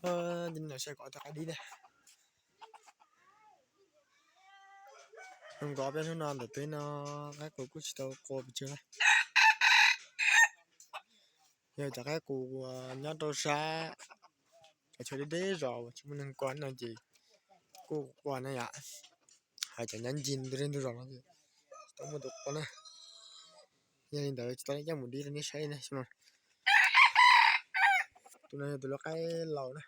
Ces nej saib kuv cov qaib dib na. Zoo nkaus peb hnub no ntawm peb no qaib qus kuj tsis tau qua pes tsawg na. Yog cov qaib qus nyob rau sab cov chaw deb deb zos uas tsis muaj neeg qua no ces kuj qua na yom. Hais cov nyob ncig ntug zej ntug zos no ces tsis tau muaj tus qua na. Yog li ntawd tsis tau coj mus dib rau nej saib na. Tus no yog tus lub qaib laus na,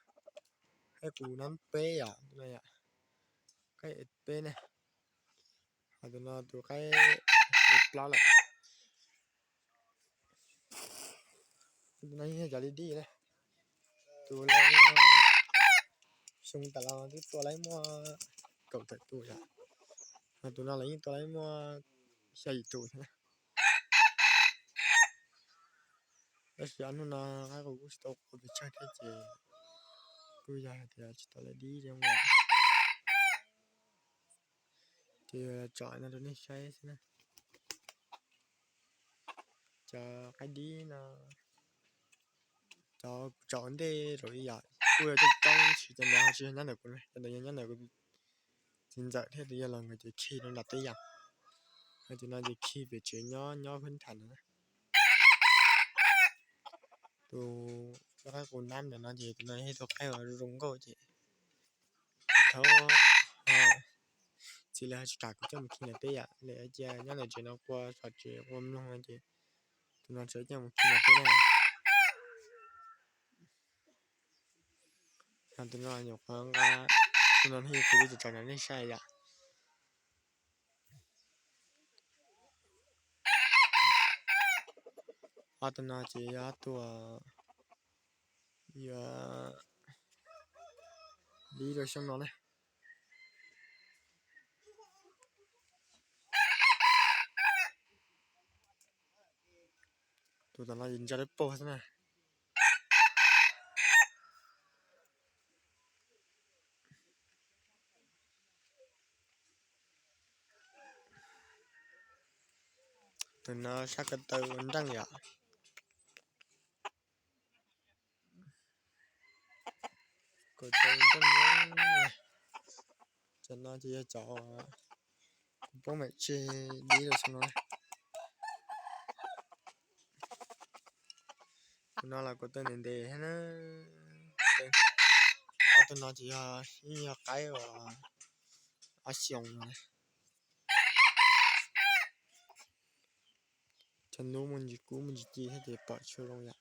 qaib qus nab peb yom, tus no yom, qaib peb na. Ho tus no tus qaib plaub lawm. Tus no yog cov li dib na. Tus lawv xyoo tas los twb tua laib muaj kaum tawm tus yom. Ho tus no los yeej tua laib muaj xya yim tus thiab na. Tab sis ob hnub no qaib qus kuj tsis tau qua pes tsawg thiab ces kuj yog hais tias tsis tau lawv dib zoo lawm. Ces tsom no rau nej saib xwb na. Cov qaib dib no, cov kuv tsom ua ntej rau ib yam kuj yog coob coob, tab sis cov ntawd ho tsis yog nyob ntawm kuv, cov ntawd yog nyob ntawm kuv txiv ntxawm thiab tus yawg laus nkawd ces khi rau nram teb yom. Ho tus no ces khi pem tsev nyob nyob phab nthav no na. Tus lub qaib qus nab ntawm no ces tus no yog ib tug qaib uas zoo nkauj ces kuv thaum txiv lawv ho tsis kam kuv coj mus khi nram teb yom, lawv cia nyob ntawm tsev no qua xov tsev qua mloog no ces tus no tseem coj mus khi nram teb na. Ho tus no nyuam qhuav nqa, tus no yog kuv li tus tsom rau nej saib yom. Ob tug no ces yog ob tug yuav dib rau xyoo no na. Tus tom no yus ntsa lub paug xwb na. Tus no sab ko taw ua nreej yom. Ko taw ua nreej. Cov no ces yog cov kuv poob mam tseg dib rau xyoo no. Tus no los ko taw ntev ntev thiab na. Ob tug no ces yog ib yog qaib uas ob xyoos no. Cov hnub muaj ntsis kub muaj ntsis ci thiab ces pom tsis zoo yom.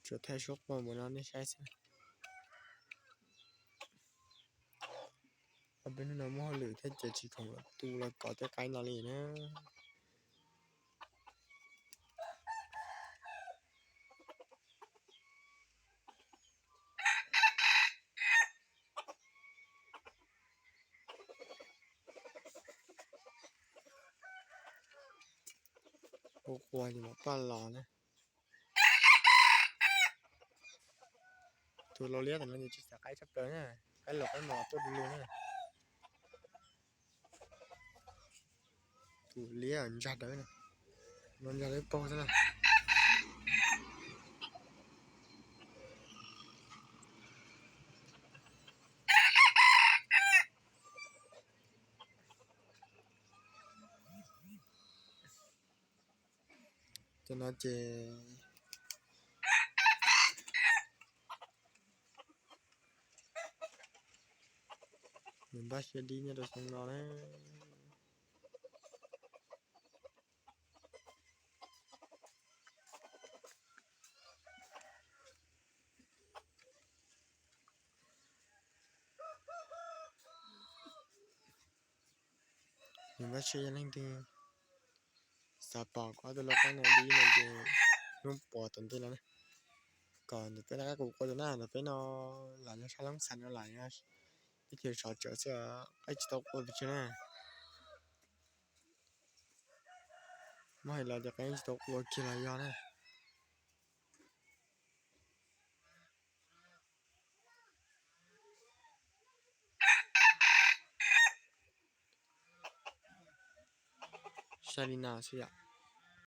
Tsuas thaij suab quaj npaum no nej saib xwb. Ob peb hnub no muaj hauj lwm thiab ces tsis khoom los tu los kov tej qaib no li na. Ua qua ces mam paj los na. Tus lau liab tam no ces tsis xav qaib tshaj plaws na, qaib laus qaib mos tuaj du lug na. Tus liab ntsag dawb na, no ntsag dawb paug xwb na. Cov no ces nws npaj siab dib nyob rau xyoo no na. Nws npaj siab yog leej twg xav pom kuv ob tug lau qaib no dib no ces hnub puas tom ntej no na, kom ntawm peb no qaib qus qua tus na, ntawm peb no lam yog sab Loob Xas no lam yog ib txhia sov tsawv xwb, qaib tsis tau qua pes tsawg na. Muab hais los ces qaib tsis tau qua kiag los yog na. Sai li no xwb yom.